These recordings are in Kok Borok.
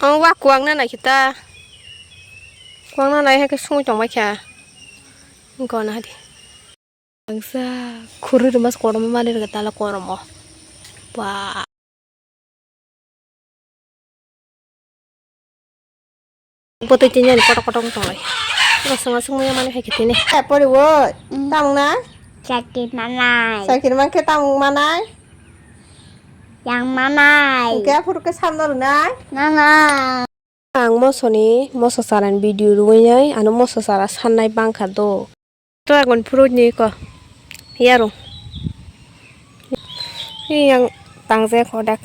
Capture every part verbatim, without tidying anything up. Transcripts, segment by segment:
Ang wa kuwak na nai kita. Kuwak na nai hai ke sungwi tong bai kha. Gona di. Angsa khuri rwma korom mani rwgwi tala korom o. Ba. Bwtwi tini ani kotor kotor wng tonglai. Aswk aswk muya mani hai khe tini. Eh, pori woi. Mm. Tamung nai? Chakri manai. Chakri man khe tamung manai? Yang manai. Hwnkhe aphuru khe samno rwnai? Nana. Ang mosoni, moso chara ni video rwinai, ano moso chara sannai bangkha do. To agon phuru ni ko. Yaro. Yang tangje kodak.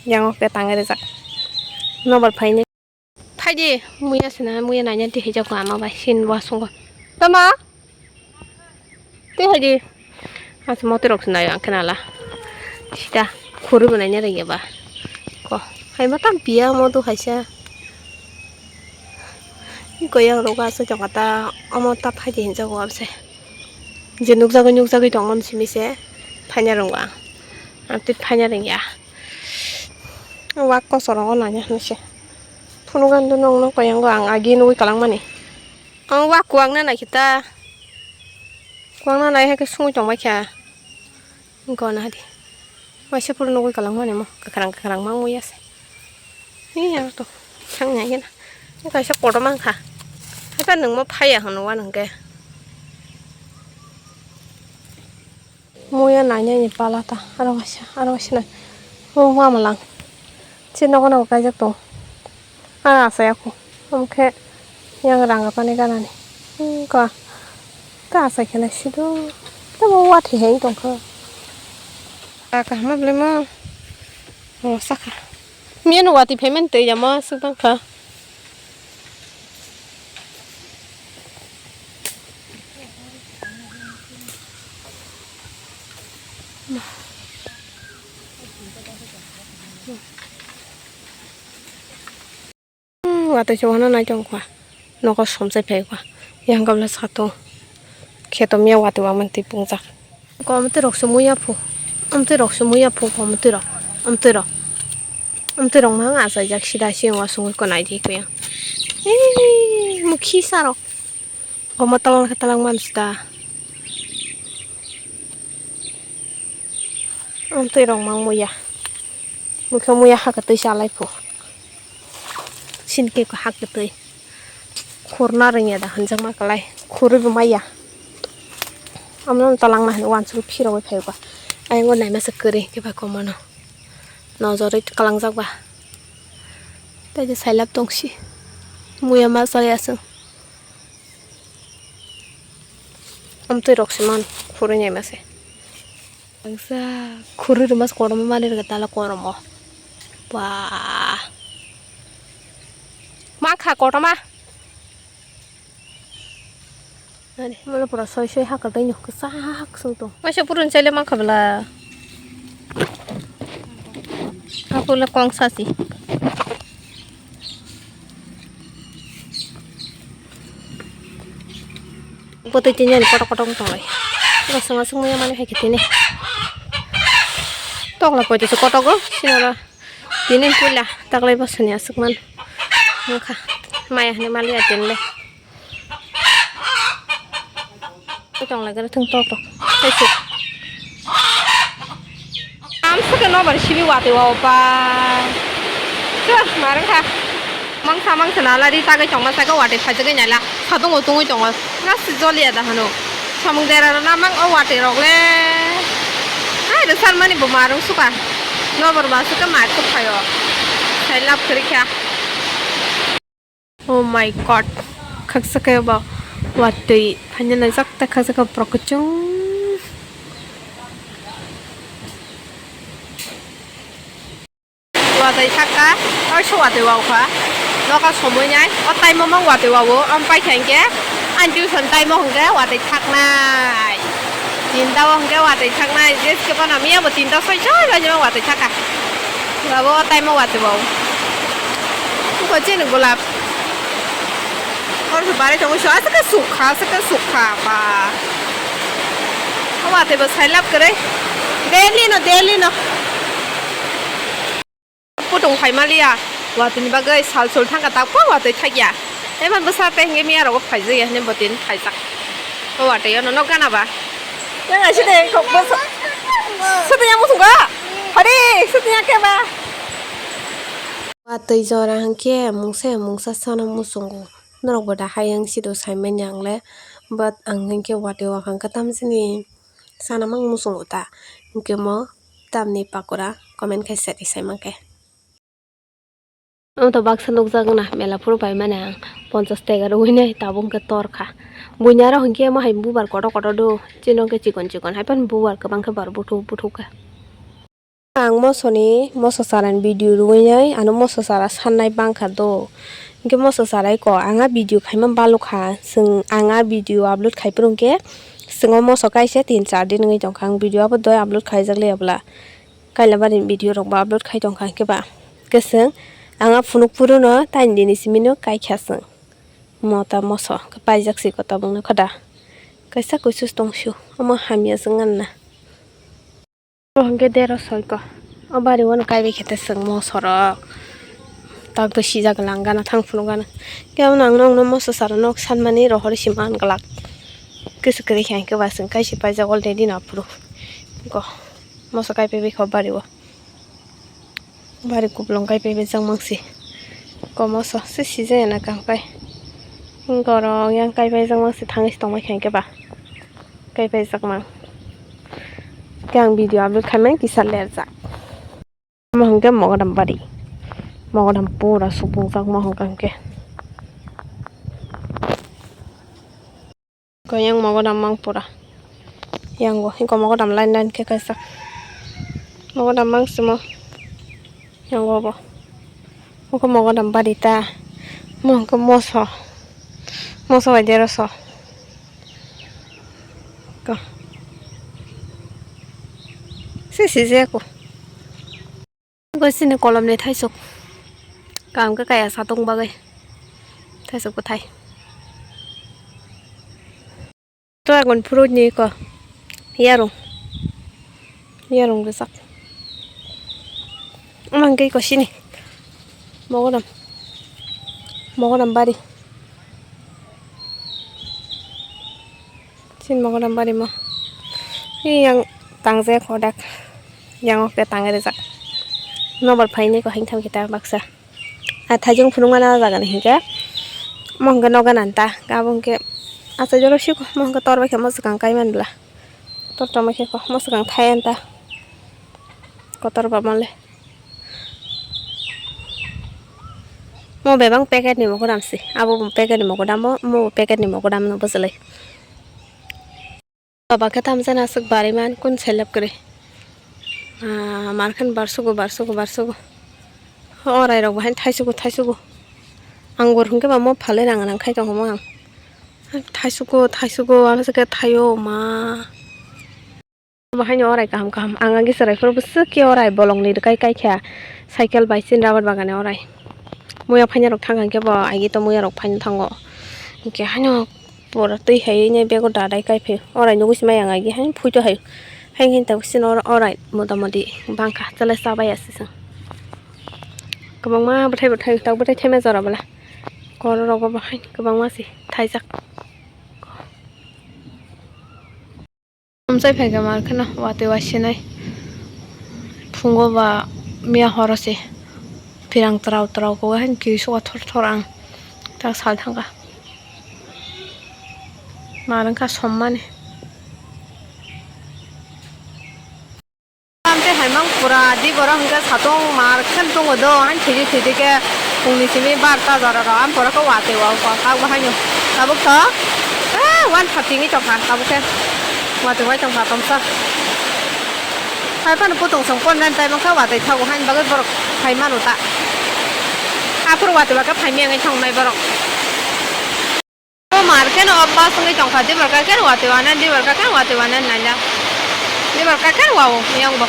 Yang okte tangre jak. Nobar phaini. Phaidi, muya sina, muya nanya di hijak ko ama bai, sin bo sungo. Tama? Tei hai di. Asa mote rok se naio ang khe nala. Sita khuri bo naina rwngya ba. Ko. Hai ma tam piya mo do haisa. Ko yang rok asa jong kata omo ta phai di hinjago abse. Je nukjagwi nukjagwi tongmani simi se phaina rwngo ang. Ang tei phaina rwngya. Wak kosoro o naina hinwi se. Phunukgani do nokno koyango ang agi nugwi kwlangmani. Ang wa kuwak na nai kita. Kuwak na nai hai khe sungwi tong bai kha. Gona di. Waisa phuru nugwi kwlangmani mo. Kwkhwrang kwkhwrang mang muya se. Ni yang to. Thang ya gena. Ni kaisa kotor mang kha. Hai khe nwng mo phaiya hwnwi wa nwng khe. Muya nainani pala ta, aro kaisa, aro kaisa nai. O mamalang. Chini nogo nogo kaijak tongo. Ang asai ya kho. Omo khe yang rang apani ganani. Hmm, ka. Ta asai khe nai sido. Tamo watwi hai tong kho. Ka kaham belai mo. O saka. Miya no watwi phaimani twi ya mo swk tang kha. Hmm, watwi se wano nai tong kha. Nogo somsai phai kha. Yang kabla satung. Kheto miya watwi wamani twi pungjak. Komtwi rok se muya phu. Omtwi rok se muya phu komtwi rok. Omtwi rok. Omtwi rok mang achaijak sida siyong wasungwi konai di kuya. Eee, mukhi sarok. Omo talang khe talang mansi ta. Omtwi rok mang muya. Mukhe muya hakhe twi chalai phu. Sinke ko hakhe twi. Khurna rwngya da hwnjakma kwlai, khurwi bo maya. Omono talangna hwnwi uansukgwi phirogwi phaiba. Ayang o naima se kwrwi khe bai komono. Nojorwi kwlangjak ba. Tei je sailab tongsi. Muya ma chaya chwng. Omtwi rok se man khurwi naima se. Angsa khuri rwma se kotorma manwi rwgwi tala kotorma. Ba. Ma kha kotorma. Ani, mala pura soi soi hakha tei no kwchak swng tong. Waisa purun chaile ma kha bwla. Hakule kong sasi. Bwtwi tini ani kotor kotor wng tonglai. Aswk aswk muya mani hai khe tini. Tokla poito se kotogo sinara. Tini puila taklai bwsani aswk man wngkha. Maya hwnwi maliya tini le. Tong lai gana thung tok tok. Hai se. Am suka no bar sibi watwi wa opa. Sa marang kha. Mangsa mangsa na lari tagai tongma saka watwi phajagwi naila. Satung o tungwi tongo. Na si joliya da hano. Samung dera na mang o watwi rok le. Hai rwsar mani bo marung suka. No bar ba suka mar khe phaio. Sai lab kwrwi kha. Oh my God, khaksa khe ba watwi phaina naijak, tei khaksa khe borok kwchwng. Watwi thakha, oiso watwi wao kha, noka somoi nai, o time o mang watwi wao, am paikha hinkhe, ani tuition time o hinkhe watwi thaknai. Tinta o hwnkhe watwi thaknai, jeske phano miya bo tinta soi soi bai watwi thaka. Babo o time o watwi bo. Wngkha chini golap. Oro se bari tongo, aswk khe sukha, aswk khe sukha, ba. O watwi bo sailab kwrwi. Daily no, daily no. Putung phaimaliya. Watwi ni bagwi sal sul thangkha, tak phano watwi thakya. Emon bwsa tei hwnkhe miya rogo phaijak ya hwnwi bo tini phaijak. O watwi o nono gana ba. Yang aise de kok bwsa. Sete yang muchungo. Hari, sete yang khe ba. Watwi jora hwnkhe mungsa mungsa sana muchungo. Norok bo da hayang sido saimanya ang le. But ang hwnkhe watwi wakhang khe tamsini sana mang muchungo ta. Hwnkhe mo tamni pakora comment khai sadi saimankhe. Omo to baksa nukjak na mela phuru paimani ang ponchas tega rwui nai tabuk hwnkhe tor kha. Buini aro hwnkhe omo hai bubar kotor kotor do, chini hwnkhe chikon chikon hai phano bubar kwbang khe bar buthuk buthuk kha. Ang mosoni moso chara ni video rwui nai ano moso chara sannai bang kha do. Hwnkhe moso chara iko ang a video khaima baluk kha, chwng ang a video upload khai phuru hwnkhe chwng o moso kaisa tin char din wngwi tong kha, ang video abo doi upload khaijak le ya bwla. Kailabari ni video rok bo upload khai tong kha, hwnkhe ba khe chwng ang a phunuk phuru no taini dini simi no kai kha chwng. Mota moso khe paijak si ko tabuk no kha da. Kaisa kuisus tong sio, omo hamya se ngan na. Bo hwnkhe dero soi ko. O bari o no kai bai khe te chwng moso rok. Tak to sijak lang gana thang phunuk gana. Khe abono ang nokno moso chara nok sanmani rohor si man glak. Kisa kwrwi khe hwnkhe ba chwng kaisa paijak already no aphuru. Go. Moso kai paibai kho bari o. Bari kuplung kai paibai jak mang si. Ko moso se sijaya na kam kai. Gorong yang kai pai jak mang si thangwi si tongbai khe hwnkhe ba. Kai pai jak mang. Khe ang video upload khai mang kisa ler jak. Omo hwnkhe mogodam bari. Mogodam pura supung jak mo hwnkha hwnkhe. Ko yang mogodam mang pura. Yang go, ko mogodam line line khe kaisa. Mogodam mang simo. Yang go bo. Ko mogodam bari ta. Mo ko moso. Moso bai dero so. Ko. Si si je ko. Bo chini kolom ni thaisok. Kaham khe kaya satung bagwi. Thaisok bwthai. Dragon fruit ni ko. Yarung. Yarung rijak. Omo hwnkhe ko sini. Mogodam. Mogodam bari. Sin mogodam bari mo. Yang tangje kodak. Yang okte tangre jak. Nobar phaini ko hingtham kita baksa. A thaijong phunukmani o jaga ni hinkhe. Mo hwnkhe nogo nanta. Abo hwnkhe achai jora siko. Mo hwnkhe tor bai khe mo swkang kai man bla. Tor tongma khe ko. Mo swkang thai anta. Kotor ba mole. Mo bebak packet ni mogodam se. Abo bo packet ni mogodam mo, mo bo packet ni mogodam no bwchalai. Baba khe tamjani aswk bariman kun selep kwrwi. Ah, markhan barsugo, barsugo, barsugo. Orai rok bahai thaisugo, thaisugo. Angur hwnkhe ba mo phalwi rang rang khai tongmo ang. Thaisugo, thaisugo, ano se khe thaio ma. Bo haino orai kaham kaham. Ang agi chwrai phuru bwswk khe orai bolongni rwkai kaikha. Cycle bai chini rabar bagani orai. Muya phaina rok thang khe bo agi to muya rok phaina thango. Hinkhe haino pura twi hai ne bego dadai kai phaio. Orai nugui se mai ang agi haino phuito hai. Haino tabuk chini orai motamoti bangkha. Chwlai chabai ya se chwng. Kwbangma bwthai bwthai tabuk bwthai thaima jora bwla. Koro rogo bo haino kwbangma se thaijak. Amchai phaikha mar kheno watwi wasinai. Phungo ba miya horo se phirang trao trao khe haino kiri suka thor thor ang tak sal thangkha. Mar wngkha sommani. Amte haimang pura di borok hwnkhe satung mar khen tongo do, hain thidi thidi khe pungni simi barta jora rok, am pura khe watwi o kok kak bo haino. Tabuk to, eh, one thirty wngwi tongkha, tabuk khe watwi wai tongkha tomsa. Hai phano putung song pon ran tai mankha watwi thago hain bagwi borok hai mano ta. Aphuru watwi ba khe phaimya wngwi thang nai borok. O mar kheno o bus wngwi tongkha, dibar kha kheno watwi wanan, dibar kha kheno watwi wanan naila. Dibar kha kheno wao, yang bo.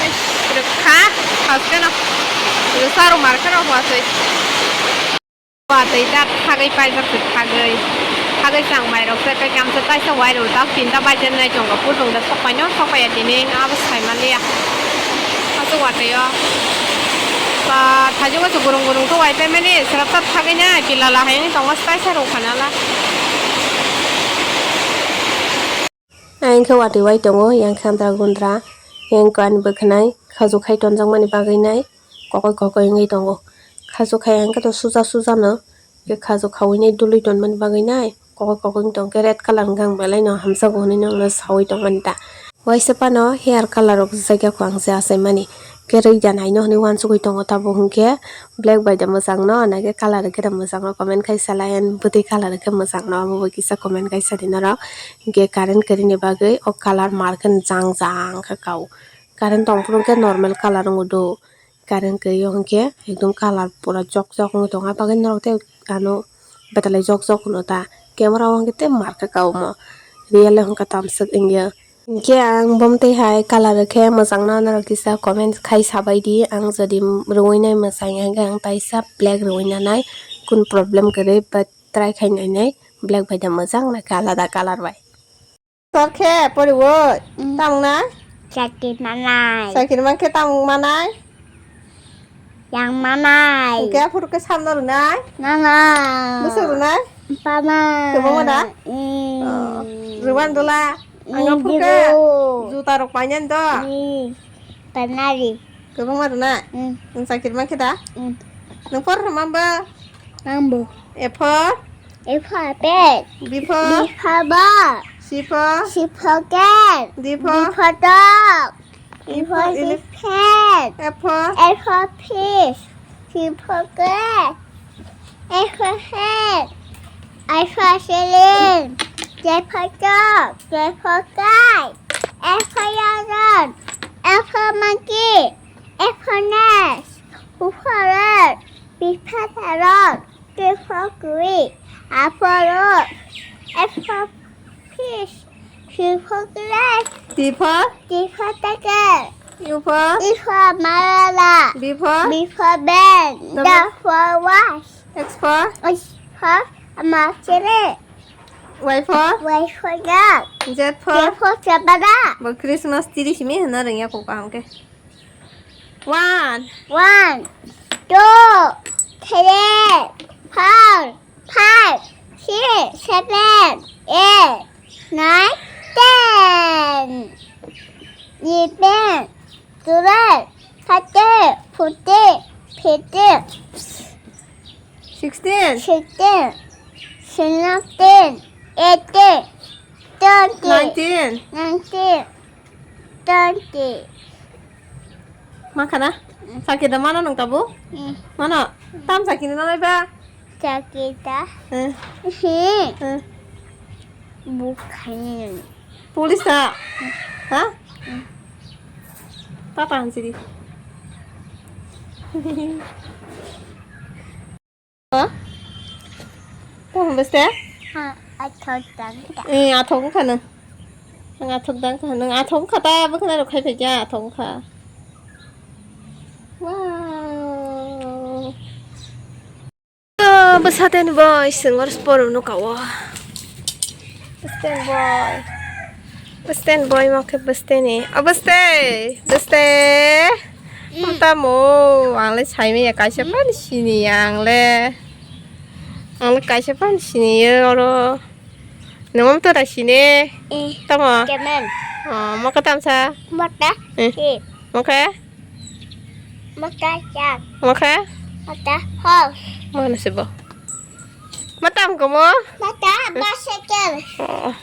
Ish, rwkha, bus kheno. Rwsa rw mar kheno watwi. Watwi ta thagwi paijak se thagwi. Thagwi chang mai rok se kai kamsa taisa wai rw ta tinta bajar nai tongo. Putung da sok paino, sok paiya tini, abo sai manliya. Aswk watwi o. Ba Ajo wasu gurung gurung to wai pemeni srap ta thagwi nai pilala hai wngwi tongo style sa rok khanala. Ayang khe watwi wai tongo, yang khe andra gundra, yang khe ani bwkhanai khaju khai tonjakmani bagwi nai kokoi kokoi wngwi tongo. Khaju khai ang khe to suja suja no, khe khaju khaui nai dului tonmani bagwi nai kokoi kokoi wng tong khe red colour wngkha ang belai no hamjago hinwi nokno saui tongmani ta. Waisa phano hair colour rok rwjak ya kho ang se achaimani. Khe rwi da nai no hinwi uansugwi tongo tabuk hinkhe black bai da mwchang no na khe colour rwkhe da mwchang no comment khai salai and bwtwi colour rwkhe mwchang no abo bai kisa comment khai sadi norok. Hinkhe current kwrwini bagwi o colour mar khe jang jang khe kao. Current tong phuru khe normal colour wngo do. Current kwrwi o hinkhe ekdom colour pura jok jok wngwi tongo. Abagwi norok tei ano betalai jok jok hwno ta. Camera o hinkhe tei mar khe kao omo. Real o hinkhe tamswk wngya. Hinkhe ang bomtwi hai colour rwkhe mwchangno norok kisa comment khai sabaidi. Ang jodi rwui nai mwchang hinkhe ang taisa black rwui nanai. Kun problem kwrwi but try khai nainai. Black bai da mwchang nakhe alada colour bai. Sor khe poriwoi. Mm. Tamung nai? Chakri manai. Chakri man khe tamung manai? Yang manai. Hwnkhe aphuru khe salno rwnai? Nana. Bwswk rwnai? Pama. Kwbangma da? Mm. Oh. Rwban dola. Ang aphuru khe juta rok painani do? Mm. Panari. Kwbangma rwnai? Mm. Nwng chakri man khe da? Mm. Nwng por rwma bo? Ang bo. A for? A for apple. B for? B for ball. C for? C for cat. D for? D for dog. E for elephant. F for? F for fish. G for green. H for head. I for ceiling. J for job. K for kite. L for lion. M for monkey. N for nest. O for orange. P for parrot. T for tree. R for rose. S for fish. T for toilet. T for? T for tiger. U for? U for umbrella. V for? V for van. W? W for watch. X for? X for umbrella. Y for? Y for yak. Z for? Z for zebra. Bo Christmas tree simi hwnna rwngya kok kaham khe. One. One, two, three, four, five, six, seven, eight, nine, ten, eleven, twelve, thirteen, fourteen, fifteen, sixteen, sixteen, seventeen, eighteen, twenty, nineteen, nineteen, twenty. Mankha na? Mm. Sakhe da mano nwng tabuk? Mm. Mano? Tam sakhe ni nanai ba? Sakhe da. Eh. Hi. Eh. Buk khaini. Police ta? Ha? Mm. Papa hansi di. Tamo bwste? Ha, athok dang ta. Eh, athok wngkha nang. Nang athok dang kha, nang athok wngkha ta, bwkhwnai rok khai phaikha, athok wngkha. Wow. Oh, bwsateni boy, sengor sporo nukao. Bwsateni boy. Bwsateni boy, ma khe bwsateni. Oh, bwsate, bwsate. Mm. Tamo, ang le saimanya kaisa phano siniya ang le. Ang le kaisa phano siniya oro. Nwng motha da sini? Eh. Tamo? Kemen. Oh, mokhe tamsa? Mota. Eh. Si. Mokhe? Mota chak. Mokhe? Mota house. Mano se bo. Matam komo? Mota bicycle. Oh.